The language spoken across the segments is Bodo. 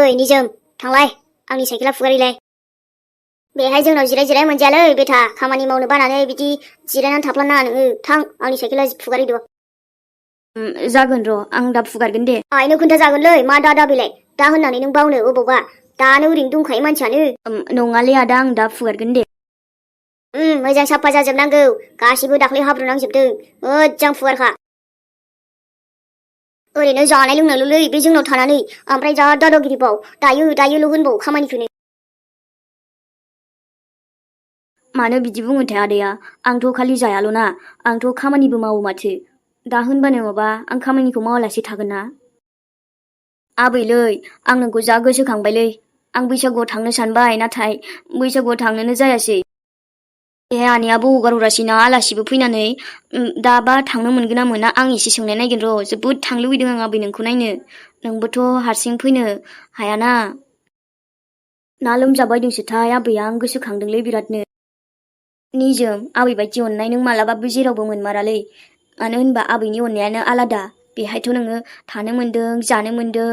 ओइ निजोम थांलाय आंनि साइकेला फुगारिलाय बेहाय जोंनाव जिराय मोनजायालै बेथा खामानि मावनो बानानै बिदि जिरायनानै थाफ्लाङा नोङो थां आंनि साइकेला फुगारिद' जागोन र' आं दा फुगारगोन दे आइनो खोन्था जागोनलै मा दा बेलाय दा होननानै नों बावनो अबावबा दानो ओरैनो दंखायो मानसियानो नङालै आदा आं दा फुगारगोन दे मोजां साफा जाजोबनांगौ गासिबो दाख्लै हाब्रु नांजोबदों मोजां फुगारखा ओरैनो जानाय लोंनायल'लै बे जोंनाव थानानै ओमफ्राय जा दादागिरिबाव दायोल' होनबाव खामानिखौनो मानो बिदि बुङोथाय आदाया आंथ' खालि जायाल'ना आंथ' खामानिबो मावो माथो दा होनबानो माबा आं खामानिखौ मावालासे थागोन ना आबैलै आं नोंखौ जा गोसोखांबायलै आं बैसागुआव थांनो सानबाय नाथाय बैसागुआव थांनोनो जायासै ए आनैयाबो हगार हरासैना आलासिबो फैनानै दाबा थांनो मोनगोन ना मोना आं एसे सोंनाय नायगोन र' जोबोद थांनो लुबैदों आं आबै नोंखौ नायनो नोंबोथ' हारसिं फैनो हायाना ना लोमजाबायदोंसोथाय आबैया आं गोसोखांदोंलै बिरादनो निजोम आबै बायदि अननाय नों मालाबाबो जेरावबो मोनमारालै मानो होनबा आबैनि अननायानो आलादा बेहायथ' नोङो थानो मोन्दों जानो मोन्दों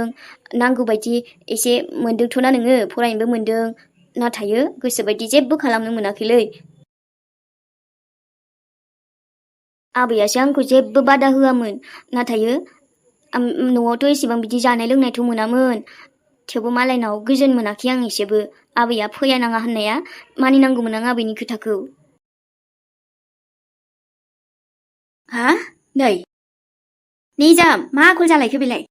नांगौ बायदि एसे मोन्दोंथ'ना नोङो फरायनोबो मोन्दों नाथाय गोसोबायदि जेबो खालामनो मोनाखैलै आबैयासो आंखौ जेबो बादा होआमोन नाथाय न'आवथ' एसेबां बिदि जानाय लोंनायथ' मोनामोन थेवबो मालायनाव गोजोन मोनाखै आं एसेबो आबैया फैया नाङा होननाया मानिनांगौमोन आं आबैनि खोथाखौ हा नै निजोम मा आखल जालायखो बेलाय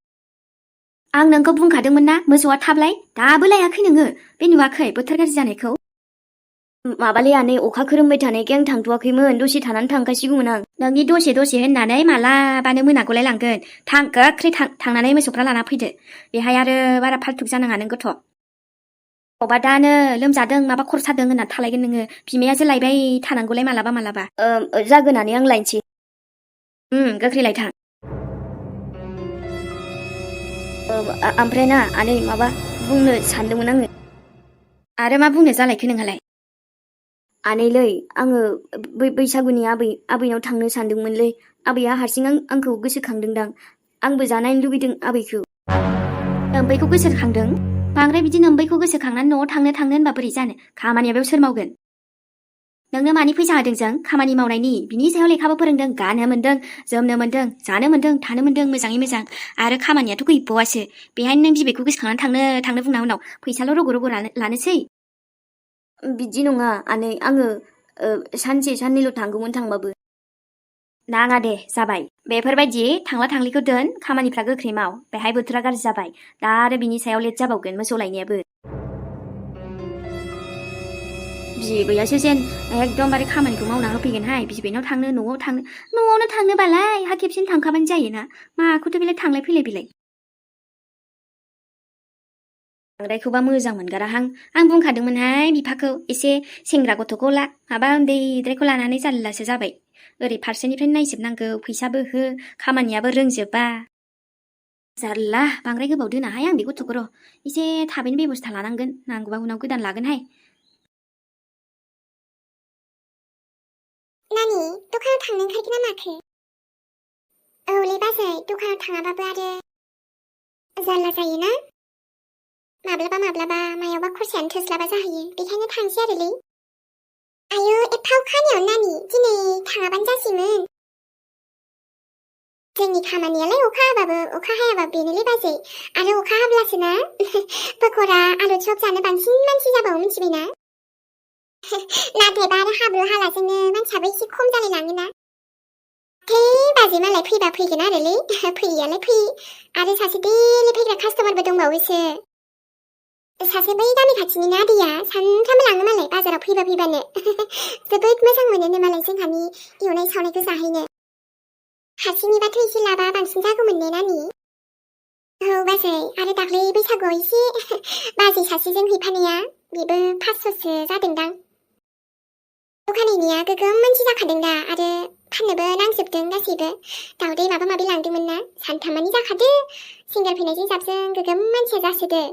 आं नोंखौ बुंखादोंमोन ना मोसौआ थाबलाय दाबो लायाखै नोङो बे नुवाखै बोथोर गाज्रि जानायखौ माबालै आनै अखा खोरोमबाय थानायखाय आं थांथ'वाखैमोन दसे थानानै थांगासिगौमोन आं नोंनि दसे होननानै मालाबानो मोनागौलाय लांगोन थां गोख्रै थांनानै मोसौफ्रा लाना फैदो बेहाय आरो बारा फाल्थुक जानाङा नों गथ' अबा दानो लोमजादों माबा खर' सादों होनना थालायगोन नोङो बिमायासो लायबाय थानांगौलाय मालाबा जागोनानै आं लायनोसै गोख्रै लायथां ओमफ्राय ना आनै माबा बुंनो सानदोंमोन आङो आरो मा बुंनो जालायखो नोंहालाय आनैलै आङो बैसागुनि आबैनाव थांनो सानदोंमोनलै आबैया हारसिं आंखौ गोसोखांदोंदां आंबो जानायनो लुबैदों आबैखौ नोम्बैखौ गोसोखांदों बांद्राय बिदि नोम्बैखौ गोसोखांनानै न'आव थांनो होनबा बोरै जानो खामानिया बेयाव सोर मावगोन नोंनो मानि फैसा होदों जों खामानि मावनायनि बिनि सायाव लेखाबो फोरोंदों गाननो मोन्दों जोमनो मोन्दों जानो मोन्दों थानो मोन्दों मोजाङै मोजां आरो खामानियाथ' गैबावासो बेहायनो नों बिबैखौ गोसोखांनानै थांनो बुंना उनाव फैसाल' रग' लानोसै बिदि नङा आनै आङो सानसे साननैल' थांगौमोन थांबाबो नाङा दे जाबाय बेफोरबायदि थांला थांलिखौ दोन खामानिफ्रा गोख्रै माव बेहाय बोथोरा गाज्रि जाबाय दा आरो बिनि सायाव लेट जाबावगोन मोसौ लायनायाबो बिबैयासो जेन एकदमबारे खामानिखौ मावना होफैगोनहाय बिबैनाव थांनो न'आवनो थांनोबालाय हा खेबसेनो थांखाबानो जायोना माखौथो बेलाय थांलाय फैलाय बेलाय बांद्रायखौबा मोजां मोनगाराहां आं बुंखादोंमोनहाय बिफाखौ एसे सेंग्रा गथ'खौ माबा उन्दैद्रायखौ लानानै जारलासो जाबाय ओरै फारसेनिफ्रायनो नायजोबनांगौ फैसाबो हो खामानियाबो रोंजोबा जारला बांद्राय गोबाव दोनाहाय आं बे गथ'खौ र' एसे थाबैनो बेबस्था लानांगोन नांगौबा उनाव गोदान लागोनहाय नानि दखानाव थांनो ओंखारगोन ना माखो औलै बाजै दखानाव थाङाबाबो आरो जारला जायोना माब्लाबा मायावबा खरसायानो थोस्लाबा जाहैयो बेखायनो थांसै आरोलै आयौ एफा अखानियाव नानि दिनै थाङाबानो जासैमोन जोंनि खामानियालाय अखा हायाबाबो बेनोलै बाजै आरो अखा हाब्लासो ना पक'रा आलु चप जानो बांसिन मानसि जाबावो मिथिबायना नाथायबा आरो हाब्रु हालाजोंनो मानसियाबो एसे खम जालायलाङोना बाजै मालाय फैबा फैगोन आरोलै फैयालाय फै आरो सासे दैलि फैग्रा कास्टमारबो दंबावोसो सासे बै गामि खाथिनि ना आदैया सानफ्रामबो लाङो मालाय बाजाराव फैबानो जोबोद मोजां मोनोनो मालाय जोंहानि एवनाय सावनायखौ जाहैनो हारसिंनिबाथ' एसे लाबा बांसिन जागौमोन ने नानि औ बाजै आरो दाख्लै बैसागुआव एसे बाजै सासेजों हैफानाया बेबो 500सो जादोंदां दखानैनिया गोगोम मानसि जाखादों दा आरो फाननोबो नांजोबदों गासैबो दाउदै माबा माबि लांदोंमोन ना सानथामानि जाखादो सिंगार फैनायजों जाबजों गोगोम मानसिया जासोदो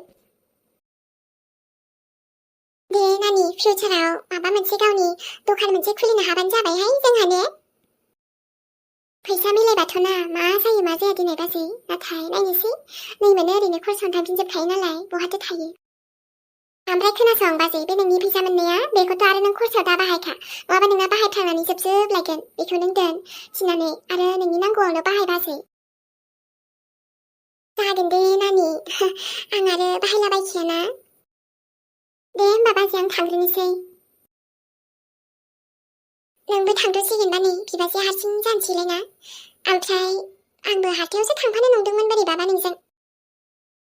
दे नानि फिउचाराव माबा मोनसे गावनि दखान मोनसे खुलिनो हाबानो जाबायहाय जोंहानो फैसा मिलायबाथ'ना मा जायो मा जाया दिनै बाजै नाथाय नायनोसै नै मोनो ओरैनो खरसायावनो थांफिनजोबखायो नालाय बहाथो थायो ओमफ्राय खोनासं बाजै बे नोंनि फैसा मोननाया बेखौथ' आरो नों खरसायाव दा बाहायखा नङाबा नोंना बाहायथारनानै जोबजोबलायगोन बेखौ नों दोन थिनानै आरो नोंनि नांगौआवनो बाहाय बाजै जागोन दे नानि आं आरो बाहायलाबायखायाना दे होमबा बाजै आं थांग्रोनोसै नोंबो थांथ'सिगोन दा नै बिबाजै हारसिं जानोसैलाय ना ओमफ्राय आंबो हाथायावसो थांफानो नंदोंमोन बोरैबाबा नोंजों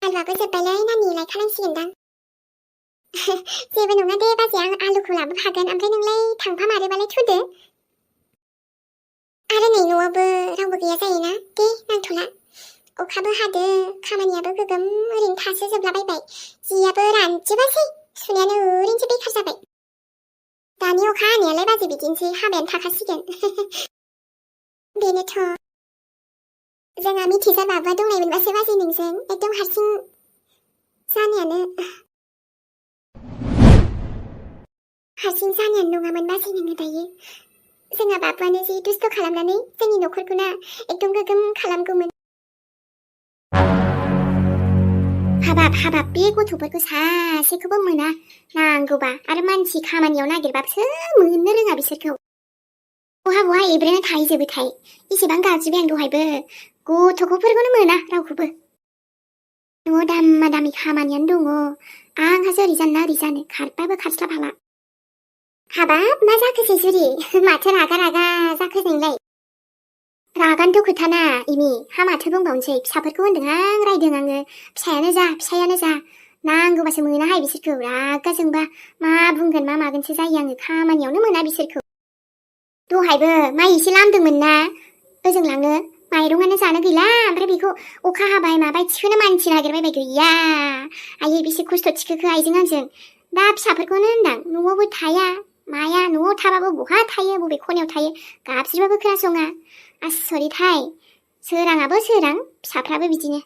आलुआबो जोब्बायलै नानि लायखानांसिगोनदां जेबो नङा दे बाजै आं आलुखौ लाबोफागोन ओमफ्राय नोंलाय थांफामारोबालाय थुदो आरो नै न'आवबो रावबो गैया जायोना दे नांथ'ला अखाबो हादो खामानियाबो गोगोम ओरैनो थासो जोबलाबायबाय जियाबो रानजोबासै सुनायानो ओरैनोसो बेखार जाबाय दानि अखा हानायालाय बाजै बिदिनोसै हाबायानो थाखासिगोन बेनोथ' जोंहा मिथिजार माबा दंनाय मोनबासो बाजै नोंजों एकदम हारसिं जानायानो नङामोन बाजै नोङो दायो जोंहा बाबुआनो जि दुस्थ' खालामनानै जोंनि न'खरखौना एकदम गोगोम खालामगौमोन हाबाब बे गथ'फोरखौ सासेखौबो मोना नांगौबा आरो मानसि खामानियाव नागिरबाबो मोननो रोङा बिसोरखौ बहा एब्रेना थाहैजोबोथाय इसेबां गाज्रिबाय आं दहायबो गथ'फोरखौनो मोना रावखौबो न'आव दामा दामि खामानियानो दङ आंहासो ओरै जानो खारबाबो खारस्लाब हाला हाबाब मा जाखोसै जुरि माथो रागा जाखो नोंलाय रागानोथ' खोथाना इमि हा माथो बुंबावनोसै फिसाफोरखौ होनदों रायदों आङो फिसायानो जा नांगौबासो मोनाहाय बिसोरखौ रागा जोंबा मा बुंगोन मा मागोनसो जायो आङो खामानियावनो मोना बिसोरखौ दहायबो माइ एसे लामदोंमोन ना ओजों लांनो माइरंआनो जानो गैला ओमफ्राय बेखौ अखा हाबाय माबाय थिखोनो मानसि नागिरबायबाय गैया आयै बेसे खस्थ' थिखोखो आइजों आंजों दा फिसाफोरखौनो होनदां न'आवबो थाया माया न'आव थाबाबो बहा थायो बबे खनायाव थायो गाबज्रिबाबो खोनासङा आसरितहाय सोराङाबो सोरां फिसाफ्राबो बिदिनो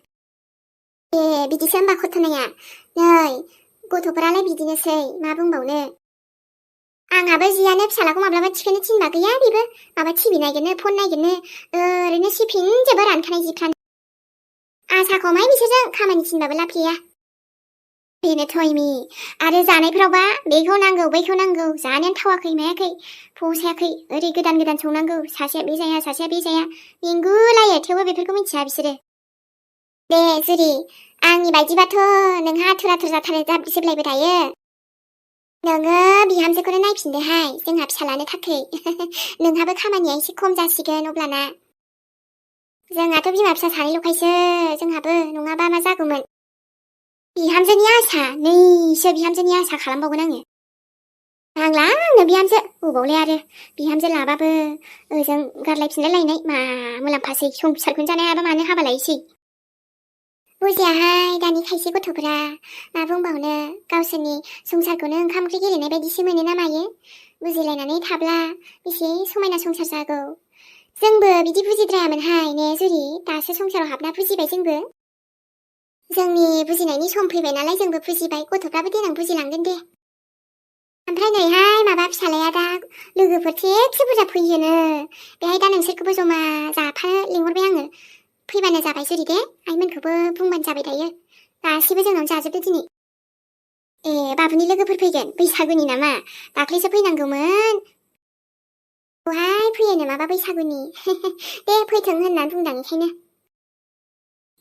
बिदिसो होनबा घटनाया नै गथ'फोरालाय बिदिनोसै मा बुंबावनो आंहाबो जियानो फिसालाखौ माब्लाबा थिखोनो थिनबा गैया बेबो माबा टिभि नागिरनो फन नागिरनो ओरैनो सिफिनजोबो रानखानाय जिफ्रानो आसाखौ माय बिसोरजों खामानि थिनबाबो लाब गैया बेनोथ' इमि आरो जानायफ्रावबा बेखौ नांगौ बैखौ नांगौ जानायानो थावाखै मायाखै फसायाखै ओरै गोदान संनांगौ सासेया बे जाया सासेया बे जाया मेंगुलायो थेवबो बेफोरखौ मिथिया बिसोरो दे जुरि आंनि बायदिबाथ' नोंहा आथुर जाथारो जोबलायबो दायो नोङो बिहामजोखौनो नायफिनदोहाय जोंहा फिसालानो थाखै नोंहाबो खामानिया एसे खम जासिगोन अब्लाना जोंहाथ' बिमा फिसा सानैल'खायसो जोंहाबो नङाबा मा जागौमोन बिहामजोनि आसा नैसो बिहामजोनि आसा खालामबावगोन आङो नांला आंनो बिहामजो बबावलाय आरो बिहामजो लाबाबो ओजों गारलायफिनलाय लायनाय मा मुलाम्फासै संसारखौनो जानो हायाबा मानो हाबा लायसै बुजियाहाय दानि खायसे गथ'फोरा मा बुंबावनो गावसोरनि संसारखौनो ओंखाम ओंख्रि गेलेनाय बायदिसो मोनो ना मायो बुजिलायनानै थाब्ला बेसे समायना संसार जागौ जोंबो बिदि बुजिद्रायामोनहाय ने जुरि दासो संसाराव हाबना बुजिबाय जोंनि बुजिनायनि सम फैबाय नालाय जोंबो बुजिबाय गथ'फ्राबो देनां बुजिलांगोन दे ओमफ्राय नैहाय माबा फिसालाया दा लोगोफोर थिगसे बुरजा फैयोनो बेहाय दा नोंसोरखौबो जमा जाफानो लिंहरबाय आङो फैबानो जाबाय जुरि दे आइमोनखौबो बुंबानो जाबाय दायो गासिबो जोंनाव जाजोबदो दिनै बाबुनि लोगोफोर फैगोन बैसागुनि नामा दाख्लैसो फैनांगौमोन बहाय फैयोनो माबा बैसागुनि दे फैथों होननानै बुंदां ओंखायनो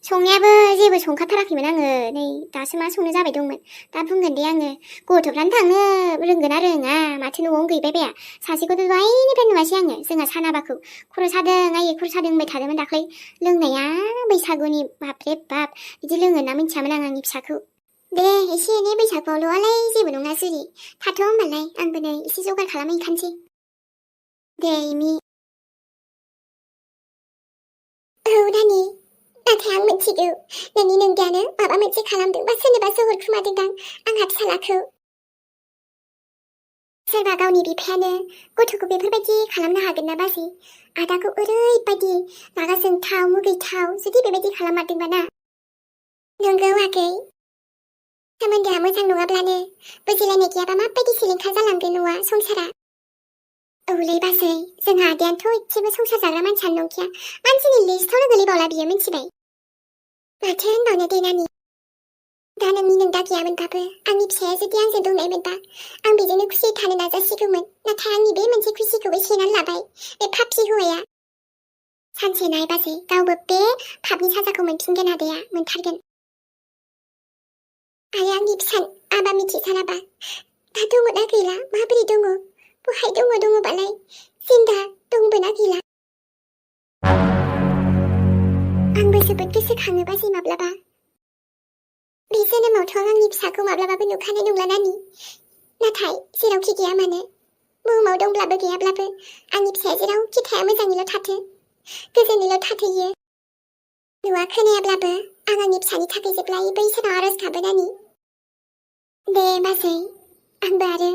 संनायाबो जेबो संखाथाराखैमोन आङो नै दासो मा संनो जाबाय दंमोन दा बुंगोन दे आङो गथ'फ्रानो थांनो रोंगोना रोङा माथो न'आवनो गैबाय बाया सासेखौथ' दहायनिफ्राय नुवासै आङो जोंहा सानाबाखौ खर' सादों खर' सादों होनबाय थादोंमोन दाख्लै लोंनाया बैसागुनि बाबरे बाब बिदि लोङो ना मिथियामोन आं आंनि फिसाखौ दे एसे एनै बैसागुआवल'आलाय जेबो नङा जुरि थाथ' होनबालाय आंबो नै एसे जगार खालामहैखानोसै दे इमि औ नानि नाथाय आं मिथिगौ नोंनि नोंदायानो माबा मोनसे खालामदों बा सोरनोबा जहरखुमादोंदां आंहा फिसालाखौ सोरबा गावनि बिफायानो गथ'खौ बेफोरबायदि खालामनो हागोन ना बाजै आदाखौ ओरैबायदि रागा जोंथाव मुगैथाव जुदि बेबायदि खालामारदोंबा ना नंगौ आगै सोमोन्दोआ मोजां नङाब्लानो बुजिलायनाय गैयाबा माबायदि सिलिंखार जालांगोन न'आ संसारा औलै बाजै जोंहा आदायानोथ' एसेबो संसार जाग्रा मानसियानो नंखाया मानसिनि लिस्टावनो गोलैबावला बियो मिथिबाय माथो होनबावनो दे नानि दा नोंनि नोंदा गैयामोनबाबो आंनि फिसाया जुदि आंजों दंनायमोनबा आं बेजोंनो खुसियै थानो नाजासिगौमोन नाथाय आंनि बे मोनसे खुसिखौबो सेनानै लाबाय बे पापि हौवाया सानसे नाय बाजै गावबो बे पापनि साजाखौ मोनफिनगोन आदाया मोनथारगोन आरो आंनि फिसा आबा मिथिथाराबा दा दङना गैला माबोरै दङ बहाय दङबालाय जिन्दा दंबोना गैला आंबो जोबोद गोसोखाङो बाजै माब्लाबा बे जोनोमावथ' आं आंनि फिसाखौ माब्लाबाबो नुखानाय नंला नानि नाथाय जेरावखि गैया मानो बुहुमाव दंब्लाबो गैयाब्लाबो आंनि फिसाया जेरावखि थाया मोजाङैल' थाथो गोजोनैल' थाथोयो नुवा खोनायाब्लाबो आं आंनि फिसानि थाखाय जेब्लायबो इसोरनाव आरज गाबो नानि दे बाजै आंबो आरो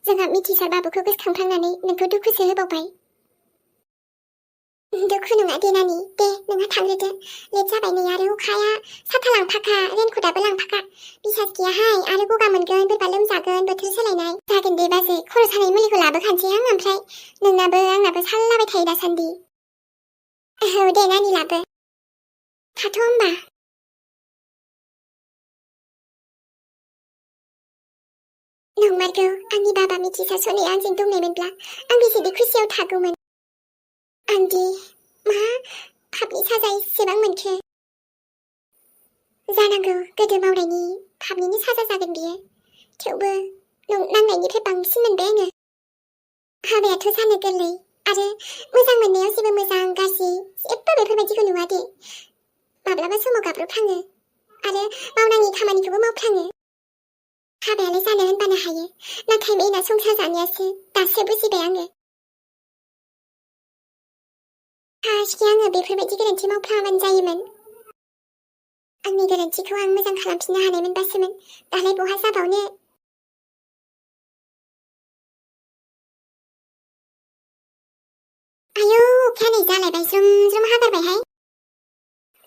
जोंहा मिथिसार बाबुखौ गोसोखांफ्लांनानै नोंखौ दुखुसो होबावबाय दुखु नङा दे नानि दे नोंहा थांग्रोदो लेट जाबाय नै आरो अखाया साथा लांफाखा रेनकटआबो लांफाखा बिसास गैयाहाय आरो गगा मोनगोन बोरैबा लोमजागोन बोथोर सोलायनाय जागोन दे बाजै खर' सानाय मुलिखौ लाबोखानोसै आं ओमफ्राय नोंनाबो आंनाबो साल्लाबाय थायो दासान्दि औ दे नानि लाबो थाथ' होमबा नंमारगौ आंनि बाबा मिथिसार सनाया आंजों दंनायमोनब्ला आं बेसेदि खुसियाव थागौमोन आंदि मा पापनि साजा इसेबां मोनखो जानांगौ गोदो मावनायनि पापनिनो साजा जागोन बियो थेवबो नांनायनिफ्राय बांसिन मोनबाय आङो हाबायाथ' जानो गोरलै आरो मोजां मोननायाव जेबो मोजां गाज्रि जेबो बेफोरबायदिखौ नुवा दे माब्लाबा समाव गाब्रबफ्लाङो आरो मावनाङि खामानिखौबो मावफ्लाङो हाबायालाय जानो होनबानो हायो नाथाय मेना संसार जानायासो दासो बुजिबाय आङो काशखि आङो बेफोरबायदि गोरोन्थि मावफ्लाङाबानो जायोमोन आंनि गोरोन्थिखौ आं मोजां खालामफिननो हानायमोनबासोमोन दालाय बहा जाबावनो आयौ अखाया नै जालायबाय ज्रुम ज्रुम हागारबायहाय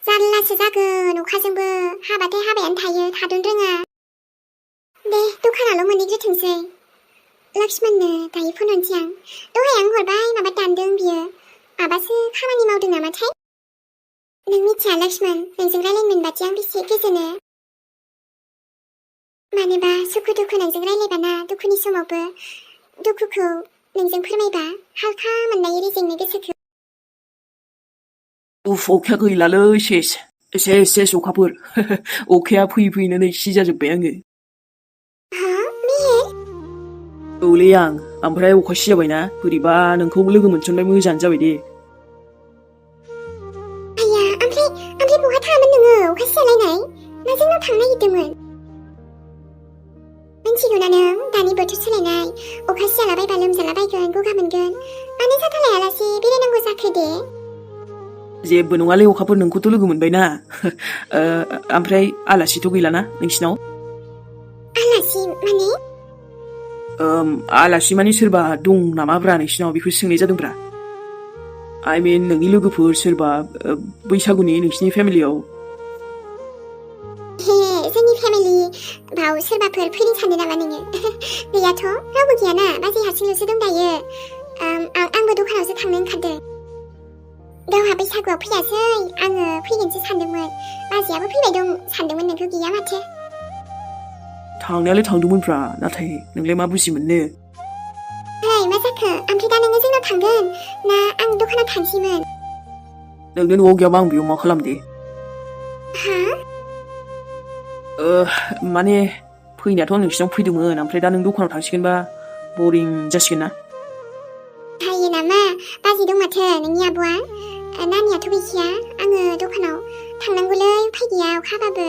जारलासो जागोन अखाजोंबो हाबाथाय हाबायानो थायो थादनो रोङा दे दखानावल' मोनहैग्रोथोंसै लक्ष्मणनो दायो फन हरनोसै आं दहाय आं हरबाय माबा दानदों बियो माबासो खामानि मावदों नामाथाय नों मिथिया लक्ष्मण नोंजों रायलायनो मोनबादि आं बेसे गोजोनो मानोबा सुखु दुखु नोंजों रायलायबाना दुखुनि समावबो दुखुखौ नोंजों फोरमायबा हालखा मोननाय रेजेंनो गोसोखौ उफ अखाया गैलालै सेस अखाफोर अखाया फैयै फैयैनो नै सिजाजोब्बाय आङो हा मेहेर औलै आं ओमफ्राय अखा सिजाबायना बोरैबा नोंखौ लोगो मोनसनबाय मोजाङानो जाबाय दे आया ओमफ्राय बहा थाङामोन नोङो अखा सिजालायनाय ना जोंनाव थांनो नागिरदोंमोन मिथिगौना नों दानि बोथोर सोलायनाय अखा सिजालाबायबा लोमजालाबायगोन गगा मोनगोन मानो साथा लायालासे बेरायनांगौ जाखो दे जेबो नङालै अखाफोर नोंखौथ' लोगो मोनबायना ओमफ्राय आलासिथ' गैलाना नोंसिनाव आलासि माने आलासि माने सोरबा दं नामाब्रा नोंसिनाव बेखौ सोंनाय जादोंब्रा आइ मिन नोंनि लोगोफोर सोरबा बैसागुनि नोंसिनि फेमिलियाव हे जोंनि फेमिलि बाव सोरबाफोर फैनो सानदों नामा नोङो गैयाथ' रावबो गैयाना बाजै हारसिंल'सो दं दायो आंबो दखानावसो थांनो ओंखारदों गावहा बैसागुआव फैयासै आङो फैगोनसो सानदोंमोन बाजैयाबो फैबाय दं सानदोंमोन नोंखौ गैया माथो थांनायालाय थांदोंमोनब्रा नाथाय नोंलाय मा बुजि मोननो हेइ मा जाखो ओमफ्राय दा नोङो जोंनाव थांगोन ना आं दखानाव थांसैमोन नोंनो न'आव गैयाबा आं बेयाव मा खालामदे हा माने फैनायाथ' आं नोंसिनाव फैदोंमोन ओमफ्राय दा नों दखानाव थांसिगोनबा बरिं जासिगोन ना हायो नामा बाजै दं माथो नोंनि आब'आ नानियाथ' गैखाया आङो दखानाव थांनांगौलै उफाय गैया अखा हाबाबो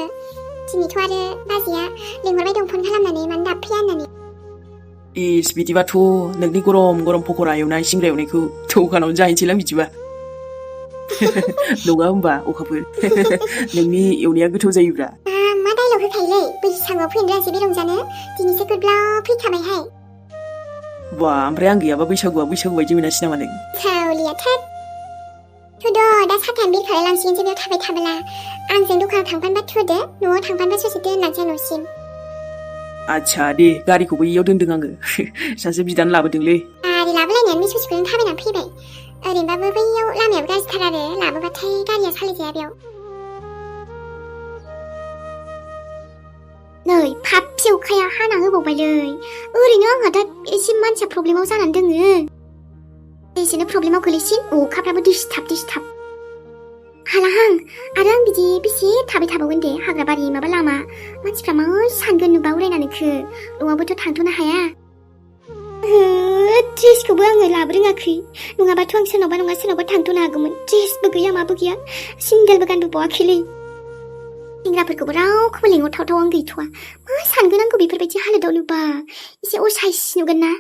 दिनैथ' आरो बाजैया लिंहरबाय दं फन खालामनानै मानो दाब फैया होननानै इस बिदिबाथ' नोंनि गरम गरम पक'रा एवनाय सिंग्रा एवनायखौ दखानावनो जाहैनोसैलां बिदिबा नङा होमबा अखाफोर नोंनि एवनाया गोथाव जायोब्रा मा डायलग होखायोलै बैसागुआव फैनो रोङासै बे रंजानो दिनैसो गुरब्लाव फैखाबायहाय बा ओमफ्राय आं गैयाबा बैसागु बायदि मोनासै नामा नों सावलिया थोद थुद' दा साथायानो बिरखालाय लांसिगोनसो बेयाव थाबाय थाबोला आंजों दखानाव थांफानोबा थुदो न'आव थांफानोबा ससे दोनलांसै न'सिम आदसा दे गारिखौबो इयाव दोनदों आङो सासे बिदानो लाबोदोंलै गारि लाबोलायनायानो ससेखौनो थाबायनानै फैबाय ओरैनोबाबो बैयाव लामायाबो गाज्रिथार आरो लाबोबाथाय गारिया सालायजाया बेयाव नै फाफि अखाया हाना होबावबायलै ओरैनो आंहा दा एसे मानसिया प्रब्लेमाव जानानै दोङो एसेनो प्रब्लेमाव गोलैसिन अखाफ्राबो दिसथाब हालाहां आरो आं बिदि बेसे थाबाय थाबावगोन दे हाग्राबारि माबा लामा मानसिफ्रा मा सानगोन नुबा उरायनानैखो न'आवबोथ' थांथ'नो हाया ड्रेसखौबो आङो लाबो रोङाखै नङाबाथ' आं सोरनावबा नङा सोरनावबा थांथ'नो हागौमोन ड्रेसबो गैया माबो गैया सिंगेलबो गानबोबावाखैलै सेंग्राफोरखौबो रावखौबो लेंहरथावथाव आं गैथ'वा मा सानगोन आंखौ बेफोरबायदि हालोदाव नुबा एसे असाइस नुगोन ना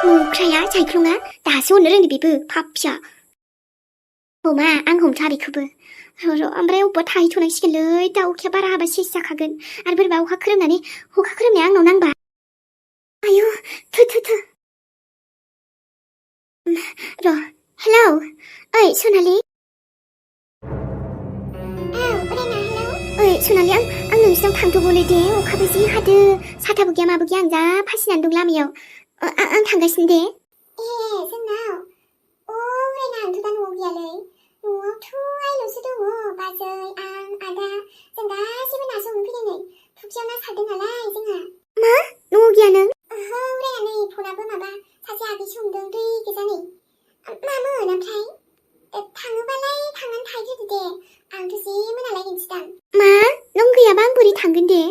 मोख्राया जायख्लङा दासो हरनो रोंदो बेबो फाफिया मा आं हमथा बेखौबो र' ओमफ्राय अबेबा थाहैथ'नांसिगोनलै दा अखाया बारा हाबा सेस जाखागोन आरो बोरैबा अखा खोरोमनाया आंनाव नांबा आयु थो र' हेलौ ओइ सनालि ओइ सनालि आं नोंसिनाव थांथ'गौलै दे अखाबो जि हादो साथाबो गैया माबो गैया आं जा फासिनानै दं लामायाव आं थांगासिनो दे जोंनाव उरायना आंथ' दा न'आव गैयालै न'आवथ' आइल'सो दङ बाजै आं आदा जों गासिबो नासो हमफैदों नै फुख्रियाव ना सारदों नालाय जोंहा मा न'आव गैया नों ओहो उरायना नै फनाबो माबा सासे आगैसो हमदों दै गोजा नै मामोन ओमफ्राय थाङोबालाय थांनानै थाहैग्रोदो दे आंथ' जि मोनालायगोनसोदां मा नों गैयाबा आं बोरै थांगोन दे